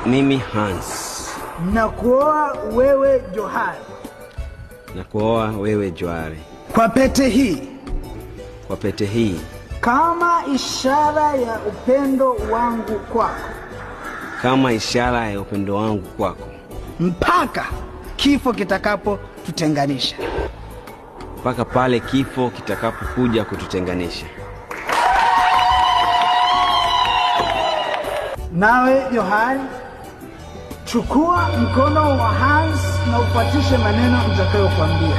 Mimi Hans nakuoa wewe Johari na kuoa wewe Johari kwa pete hii kwa pete hii kama ishara ya upendo wangu kwako kama ishara ya upendo wangu kwako mpaka kifo kitakapotutenganisha. Mpaka pale kifo kitakapokuja kututenganisha. Nawe Johari, chukua mkono wa Hans na ufuatishe maneno nitakayokuambia.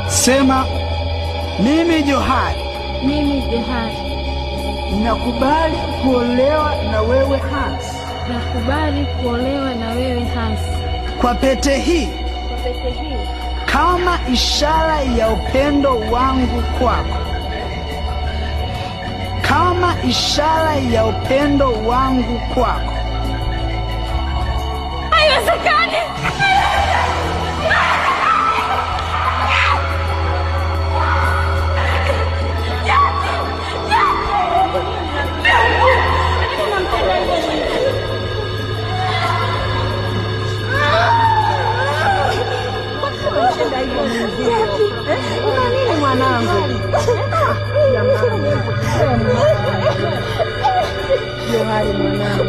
Sema, mimi Johari Mimi Johari nakubali kuolewa na wewe Hans nakubali kuolewa na wewe Hans kwa pete hii kwa pete hii kama ishara ya upendo wangu kwako, kama ishara ya upendo wangu kwako. Haiwezekani! Una nini mwanangu? Johari mwanangu.